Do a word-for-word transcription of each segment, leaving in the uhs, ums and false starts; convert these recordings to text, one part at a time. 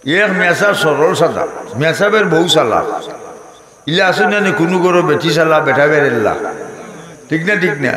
এক মেসাব সরল সাদা, মেসাবের বউ চালাক। ইলা আছইন না নি কুনু ঘরো বেটি চালা, বেটা বেরেল্লা? ঠিক না, ঠিক না?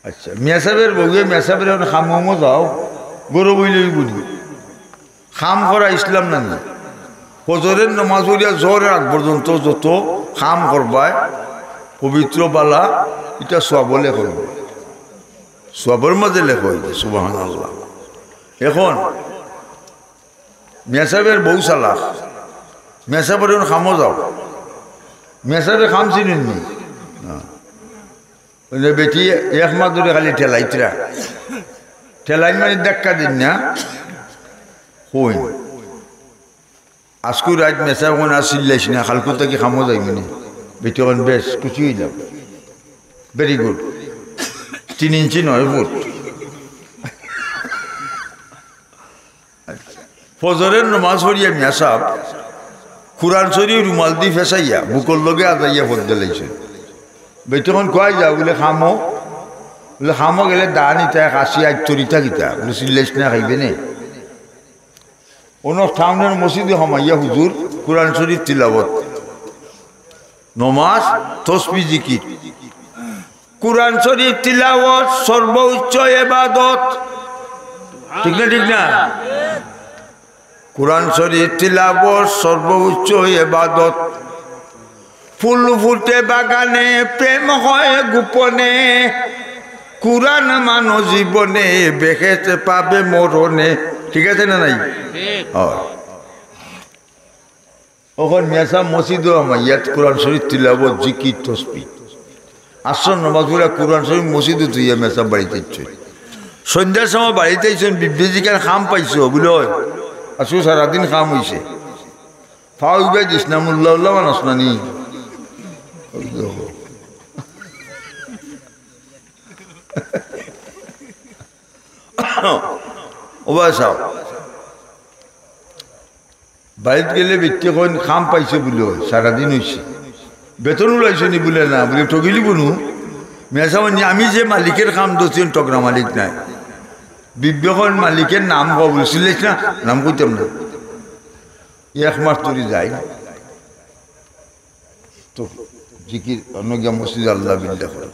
আচ্ছা, মেসাবের বউয়ে মেসাবের অখন কামো যাও, ঘরো বইলে অইবো নি? কাম করা ইসলাম না নি? ফজরের নমাজ পড়িয়া জোহরের আগ পর্যন্ত যত কাম করবায়, পবিত্র বালা, ইটা সওয়াবো লেখা অইবো। সওয়াবর মাঝে লেখা অইবো, সুবহানাল্লাহ। অখন মেসাবের বউ চালাক, মেসাবের অখন কামো যাও, মেসাবে কাম চিনইন নি? না। অউ যে বেটি এক মাস ধরি খালি ঠেলাইতরা, ঠেলাইন মানে ধাক্কা দিন না, কইন, আইজকু রাইত মেসাব কইন আর চিল্লাইস না, কাইলকু থাকি কামো যাইমু নে। বেটি কইন, বেশ, খুশি অইলাম, very good। তিন ইঞ্চি নয় ফুট। ফজরের নমাজ পড়িয়া মেসাব কুরআন শরীফ রুমাল দি ফেছাইয়া বুকর লগে আজাইয়া পড়িলাইছইন। বেটি কইন, কই যাও? বুলে, কামো। বুলে, কামো গেলে দা নিতা, কাশি, আইত্তরিতা কিতা? বুলে, চিল্লাইস না, খাইবে নে। অনো টাউনের মসজিদো হামাইয়া হুজুর কুরআন শরীফ তিলাওয়াত, নমাজ, তসবি, জিকির। কুরআন শরীফ তিলাওয়াত সর্বোচ্চ ইবাদত। ঠিক না, ঠিক না? কুরআন শরীফ তিলাওয়াত সর্বোচ্চ ইবাদত। ফুল ফুটে বাগানে, প্রেম হয় গোপনে, কুরআন মানো জীবনে, বেহেশত পাবে মরণে। ঠিক আছে না নাই? অয়। অখন মেসাব মসজিদো হামাইয়া কুরআন শরীফ তিলাওয়াত, জিকির, তসবি। আছরর নমাজ পড়িয়া কুরআন শরীফ মসজিদো থইয়া মেসাব বাড়িত আইছইন। সন্ধ্যার সময় বাড়িত আইছইন, বিবিয়ে জিকাইন, কাম পাইছো? বুলে, অয়। আইজকু সারাদিন কাম অইছে। ফাও উবাই দিস না, মোল্লা উল্লা মানুষ না নি। ও ভাই সাহেব, বাড়িত গেলে বেটিয়ে কইন, কাম পাইছো? বুলে, অয়, সারাদিন অইছে। বেতন উলাইছো নি? বুলে, না। বুলে, ঠগিলিবো নু। মেসাবে কইন, আমি যে মালিকের কাম ধরছি, অউ ঠগরা মালিক নায়। বিবিয়ে কইন, মালিকের নাম কও। বুলে, চিল্লাইস না, নাম কইতাম না। এক মাস ধরি যাই তো, জিকির, অনো গিয়া মসজিদো আল্লাহ বিল্লাহ করে।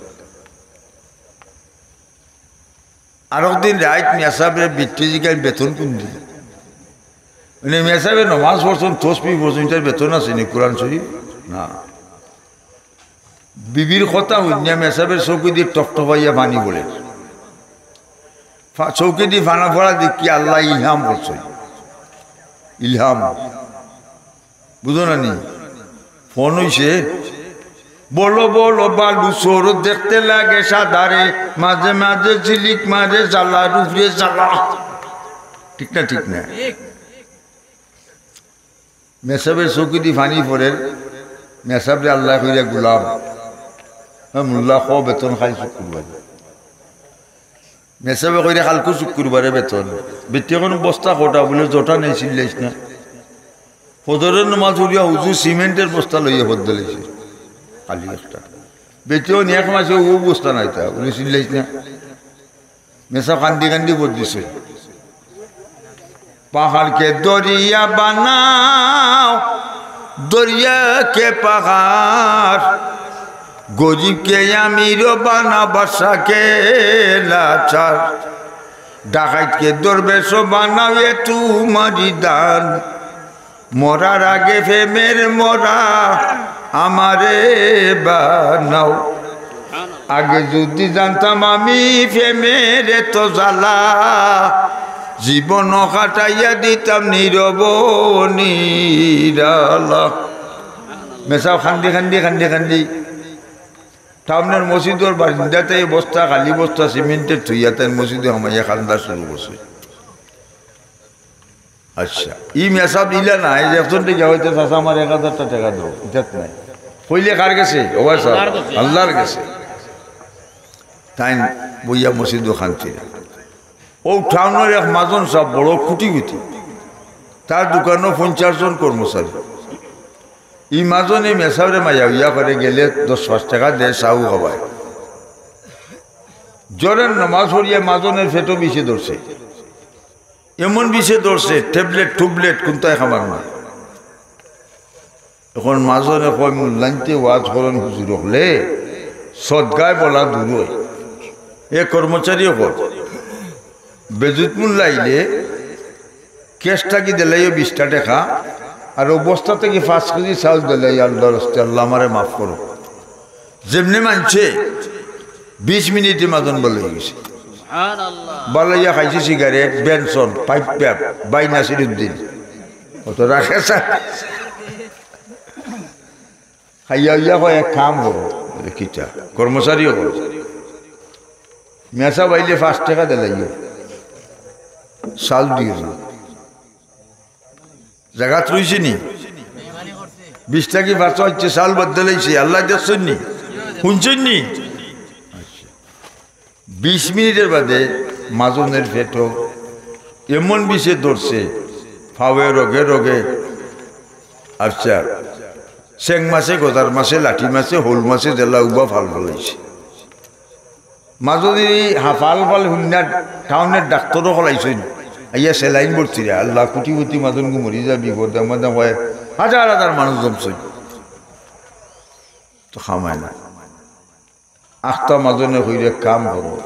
আরক দিন রাইত মেসাবরে বেটিয়ে জিকাইন, বেতন কুন দিন? মানে মেসাবে নমাজ পড়ছইন, তসবি পড়ছইন, ইতার বেতন আছে নি? কুরআন শরীফ? না। বিবির কথা হুনিয়া মেসাবের চউখেদি টপটপাইয়া পানি পড়ের। ফা-, চউখেদি পানি পড়া দেখি আল্লায় ইলহাম করছইন। ইলহাম। বুঝো না নি? ফোন অইছে। বলো বলো বালু চোর, দেখতে লাগে সাদারে, মাঝে মাঝে ঝিলিক মারে, জ্বালার উপরে জ্বালা। ঠিক না, ঠিক না? মেসাবের চউখেদি পানি পড়ের, মেসাবরে আল্লায় কইরা, গোলাম, হ্যাঁ, মোল্লা, কও বেতন কাইল শুক্রবারে। মেসাবে কইরা, কাইলকু শুক্রবারে বেতন। বেটিয়ে কইন, বস্তা কটা? বুলে, যটা নেই, চিল্লাইস না। ফজরের নমাজ পড়িয়া হুজুর সিমেন্টের বস্তা লইয়া পড়িলাইছে, খালি একটা। বেটিয়ে কইন, এক মাসে অউ বস্তা নাইতা? বুলে, চিল্লাইস না। মেসাব কান্দি কান্দি পড়ি দিছে। পাহাড়কে দরিয়া বানাও, দরিয়াকে পাহাড়, গরিবকে আমির বানাও, বাদশাকে লাচার, ডাকাইতকে দরবেশ বানাও, এ তোমারই দান। মরার আগে প্রেমের মরা আমারে বানাও। আগে যদি জানতাম আমি প্রেমের এত জ্বালা, জীবন কাটাইয়া দিতাম নীরব নিরালা। মেসাব কান্দি কান্দি, কান্দি কান্দি টাউনের মসজিদর বারিন্দাত বস্তা, খালি বস্তা সিমেন্টের থইয়া তাইন মসজিদো হামাইয়া কান্দা শুরু করছে। আচ্ছা, ই মেসাব ইলা না, এই যে একজন টেকা অইতে, "চাচা, আমার এক হাজারটা টেকা দেও", ইটাত নাই। কইলে কার গেছে? ও ভাই সাহেব, আল্লার গেছে। আল্লার গেছে। তাইন বইয়া মসজিদো কান্দিরা। অউ টাউনর এক মাজন সাব বড় কোটিপতি, তার দোকানো পঞ্চাশ জন কর্মচারী। ই মাজনে মেসাবরে মায়া উয়া করে, গেলে দশ পাঁচ টেকা দেয়, চাও খাওয়ায়। জোহরের নমাজ পড়িয়া মাজনের পেটো বিষে ধরছে। এমন বিষে ধরছে, ট্যাবলেট টুবলেট কুনটায় খাবার না। এখন মাজনে কয়, "মুল্লাইন্তে ওয়াজ করইন হুজুর অকলে, সদগায় বলা দূর অয়।" এ কর্মচারী অকল, বেজুত মুল্লা আইলে ক্যাশ থাকি দিলাইও বিশটা টেকা, আর অউ বস্তা থাকি পাঁচ কেজি চাউল দিলাইও, "আল্লার ওয়াস্তে, আল্লা আমারে মাফ করো।" যেমনে মানছে, বিশ মিনিটে মাজন ভালা অইগেছে। সুবহানাল্লাহ। ভালা অইয়া খাইছে সিগারেট, বেনসন, পাইপ প্যাপ, বাই নাসিরুদ্দিন। অত রাখে স্যার। খাইয়া অইয়া কয়, "এক কাম করো।" বলে, "কিতা?" কর্মচারী অকল, "মেসাব আইলে পাঁচ টেকা দিলাইও, চাউল দিও না।" জাগাত রইছে নি? বিশ থাকি পাঁচ অইছে, চাউল বাদ দিলাইছে, আল্লায় দেখছইন নি? হুনছইন নি? বিশ মিনিটর বাদে মাজনের পেটো এমন বিষে ধরছে, ফাওয়ে রগে রগে, আচ্ছা, চেং মাছে, গজার মাছে, লাঠি মাছে, হউল মাছে, যেলা উবা ফাল ফালাইছে। মাজনে হাফাল ফাল হুনিয়া টাউনর ডাক্তর অকল আইছইন, আইয়া সেলাইন ভর্তি রে, আল্লা, কুটিপতি মাজনগু মরি যাবি, বদাম বদাম কয়, হাজার হাজার মানুষ জমছইন, তো খামায় না। আখতা মাজনে কইরে, "কাম করো,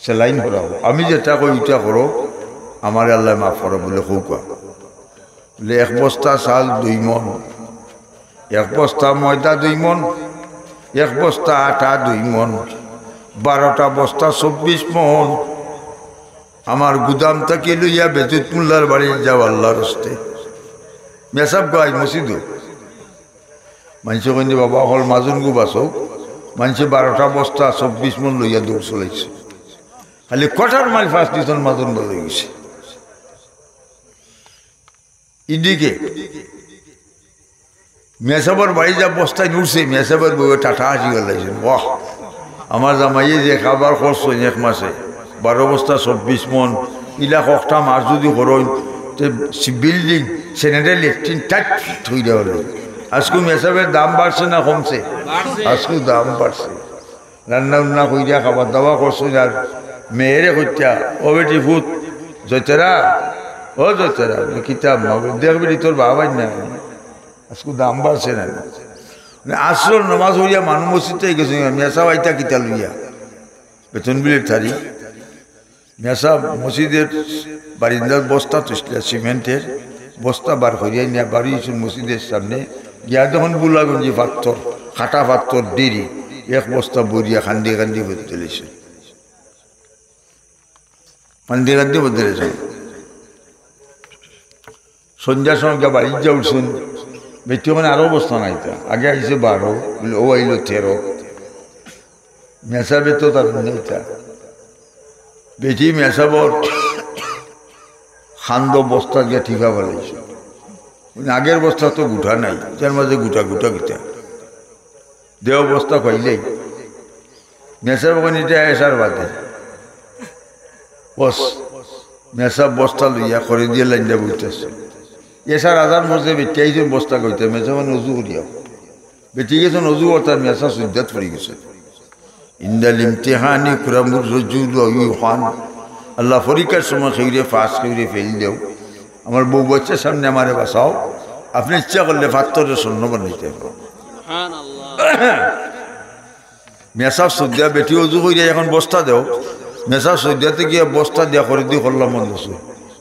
সেলাইন করাও, আমি যেটা কই ইটা করো, আমারে আল্লায় মাফ করো" বলে কউক্কা। বলে, "এক বস্তা চাউল দুই মন, এক বস্তা ময়দা দুই মন, এক বস্তা আটা দুই মন, বারোটা বস্তা চব্বিশ মন। আমার গুদাম থাকি লইয়া বেজুত মুল্লার বাড়ি যাও আল্লার ওয়াস্তে।" মেসাব গাই মসজিদো। মানষে কইন যে, "বাবা অকল মাজনগু বাঁচউক।" মানষে বারোটা বস্তা চব্বিশ মন লইয়া দৌড় চলাইছে। খালি quarter mile first division, মাজন ভালা অইগেছে। ইদিকে মেসাবর বাড়ি যা বস্তায় নুড়ছে, মেসাবর বউয়ে টাটা হাসি ফালাইছইন, "বাহ, আমার জামাইয়ে যে কারবার করছইন এক মাসে, বারো বস্তা চব্বিশ মন, ইলা কয়টা মাস যুদি করইন, তে সি-, বিল্ডিং, স্যানিটারি লেট্রিন টাইট অই যাওয়ার।" আজকু মেসাবের দাম বাড়ছে না কমছে? বাড়ছে। আজকু দাম বাড়ছে। রান্না উন্না কইরা খাবার দাবার করছইন, আর মেয়েরে কইতা, "ও বেটি ফুত, জয়তেরা, ও জয়তেরা।" বলে, "কিতা আম্মা?" বলে, "দেখ বেটি, তোর বাবা না, আজকু দাম বাড়ছে না।" মানে আসরর নমাজ পড়িয়া মানুষ মসজিদে গেছে, মেসাব আইতা কিতা লইয়া? বেতন বিলের থারি। মেসাব মসজিদর বারিন্দাত বস্তা থইছলা, সিমেন্টর বস্তা বার করিয়া নিয়া বারইছইন মসজিদর সামনে। গিয়া দেখইন বুলাগঞ্জি পাত্থর, কাটা পাত্থর ঢিরি, এক বস্তা ভরিয়া কান্দি কান্দি বদলাইছইন। কান্দি কান্দি বদলাইছইন। সন্ধ্যার সময় গিয়া বাড়িত যা উঠছইন, বেটি কইন আরো বস্তা নাইতা। আগে আইছে বারো, বলে, অউ আইলো তেরো। মেসাবে তো তার নাইতা। বেটি মেসাবর খান্দো বস্তা গিয়া টিপা ফালাইছে। মানে আগের বস্তা তো গুটা নাই, তার মাঝে গুটা গুটা কিতা। দেও বস্তা পাইলেই। মেসাব কইন, "ইটা এসার বাদে।" বস, মেসাব বস্তা লইয়া করে দিয়া লাইন দিয়া বইতাছে। এসার আজান পড়ছে, বেটি আইছইন বস্তা কইতে, মেসাব কইন, "অজু করিয়াও।" বেটি গেছইন অজু করতা, মেসাব সইজদাত পড়ি গেছইন। ইন্দাল ইমতিহানি কুরামুর রজুল ইউহান। আল্লাহ, পরীক্ষার সময় কেউরে পাস, কেউরে ফেল দেও। আমার বউ বাচ্চার সামনে আমারে বাঁচাও। আপনে ইচ্ছা করলে পাত্থররে স্বর্ণ বানাইতা পারো। সুবহানাল্লাহ। মেসাব সইজদা, বেটি অজু করিয়া এখন বস্তা দেও। মেসাব সইজদাতে গিয়া বস্তা দিয়া করে দি করলাম মন বসু।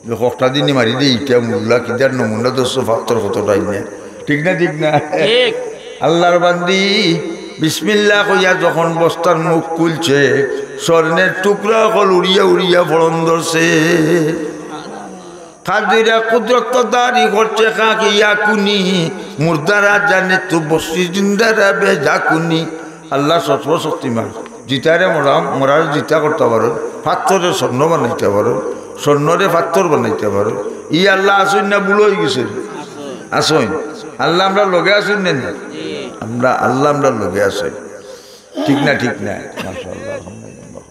যে কটা দিনই মারি দেই, ইটা মুল্লা কিদার নমুনা দোষ, পাত্থর কতটা আইনে। ঠিক না, ঠিক না? ঠিক। আল্লাহর বান্দি বিসমিল্লাহ কইয়া যখন বস্তার মুখ খুলছে, স্বর্ণের টুকরা অকল উড়িয়া উড়িয়া পড়ন ধরছে। কাদিরা কুদরত দারি করছে খাকি ইয়াকুনি, মুর্দারা জানে তো বসি জিন্দারা বেজাকুনি। আল্লাহ সর্বশক্তিমান, জিতারে মরাম, মরারে জিতা করতা পারো, পাত্থরে স্বর্ণ বানাইতা পারো, স্বর্ণরে পাত্থর বানাইতা পারো। ই আল্লাহ আছইন না বুড়া অই গেছইন? আছইন। আল্লাহ আমরার লগে আছইন না নি? আমরা আল্লাহ আমরার লগে আছইন। ঠিক না, ঠিক না? মাশাআল্লাহ, আলহামদুলিল্লাহ।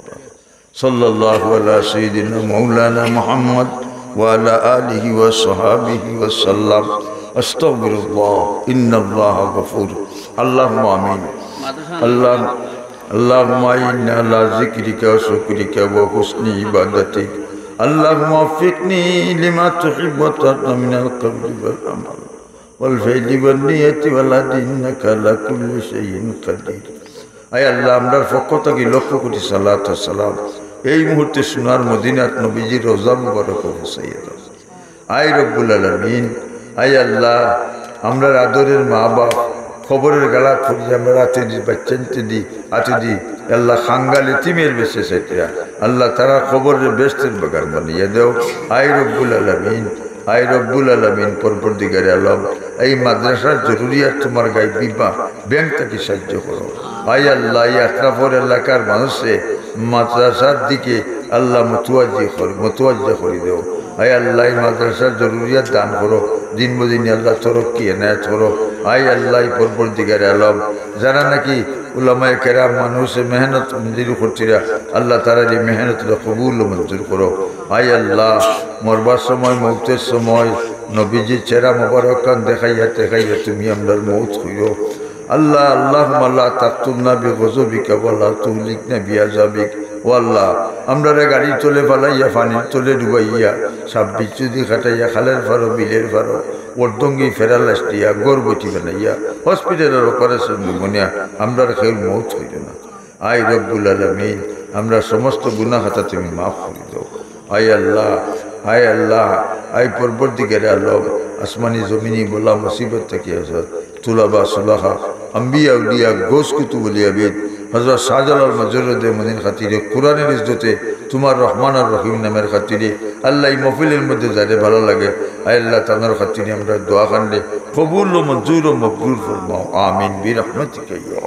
সাল্লাল্লাহু আলা সাইয়্যিদিনা মাওলানা মুহাম্মদ ওয়া আলা আলিহি ওয়া সাহাবিহি ওয়া সাল্লাম। আস্তাগফিরুল্লাহ, ইন্নাল্লাহা গফুর। আল্লাহুম্মা আমিন। আল্লাহ, আল্লাহুম্মা ইন্না আলা যিকরিকা ওয়া শুকরিকা ওয়া হুসনি ইবাদাতিক। اللهم وفقني لما تحب وترضى من القول والعمل والفعل والنية والهدي إنك على كل شيء قدير. আয় আল্লাহ, আমরার পক্ষ থাকি লক্ষ কোটি সালাত ও সালাম এই মুহূর্তে সোনার মদিনাত নবীজির রওজা মুবারকো পৌঁছাইয়া দাও। আয় রব্বুল আলামিন, আয় আল্লাহ, আমরার আদরের মা বাপ কবরের গাড়াত পড়িয়া আমরা রাতে দি, বাচ্চাইন্তে দি, আতে দি, আল্লাহ, কাঙ্গাল এতিমের বেশে চাইতরা, আল্লাহ, তারার কবররে বেহেশতের বাগান বানাইয়া দেও। আয় রব্বুল আলামিন, আয় রব্বুল আলামিন, পরবর্তীকারে আলম, এই মাদ্রাসার জরুরিয়াত তুমার গাইবি বিমা ব্যাংক থাকি সাহায্য করো। আয় আল্লাহ, এই আশরাফর এলাকার মানুষরে মাদ্রাসার দিকে আল্লাহ মতওয়াজ্জি কর-, মতওয়াজ্জা করি দেও। আয় আল্লাহ, এই মাদ্রাসার জরুরিয়াত দান করো, দিন বদিন আল্লাহ তরক্কি এনায়েত করো। আয় আল্লাহ, এই পরবর্তীকারে আলম, যারা নাকি উলামায়ে কেরাম মানুষে মেহনত মঞ্জুর করছিরা, আল্লাহ তারার এই মেহনতরে কবুল ও মঞ্জুর করো। আয় আল্লাহ, মরবার সময়, মৌতের সময় নবীজির চেহারা মোবারক খান দেখাইয়া দেখাইয়া তুমি আমরার মৌত কইরো। আল্লাহ, اللهم لا تقتلنا بغضبك ولا تهلكنا بعذابك। ও আল্লাহ, আমরারে গাড়ির তলে ফালাইয়া, পানির তলে ডুবাইয়া, সাপ বিচ্ছুদি খাটাইয়া, খালের পারো, বিলের পারো, অর্ধঙ্গি প্যারালাইজ দিয়া, গর্ভবতী বানাইয়া, হসপিটালর অপারেশন বনিয়া আমরার কেউর মৌত কইরো না। আয় রব্বুল আলামিন, আমরার সমস্ত গুনাহ খাতা তুমি মাফ করি দেও। আয় আল্লাহ, আয় আল্লাহ, আয় পরবর্তীকারে আলম, আসমানি জমিনি বালা মুসিবত থাকি আসাদ, তুলাবা সুলাহা, আম্বিয়া উলিয়া, গৌস কুতুব অলিয়াবিদ, হযরত শাহজালাল মজরুদ্দে মদিন খাতিরে, কোরআনের ইজ্জতে, তুমার রহমান আর রহিম নামের খাতিরে, আল্লাহ, এই মহফিলের মধ্যে যারে ভালা লাগে, আয় আল্লাহ, তানর খাতিরে আমরার দোয়া খানরে কবুল ও মঞ্জুর ও মকবুল ফরমাও। আমিন বিরহমাতিকা ইয়া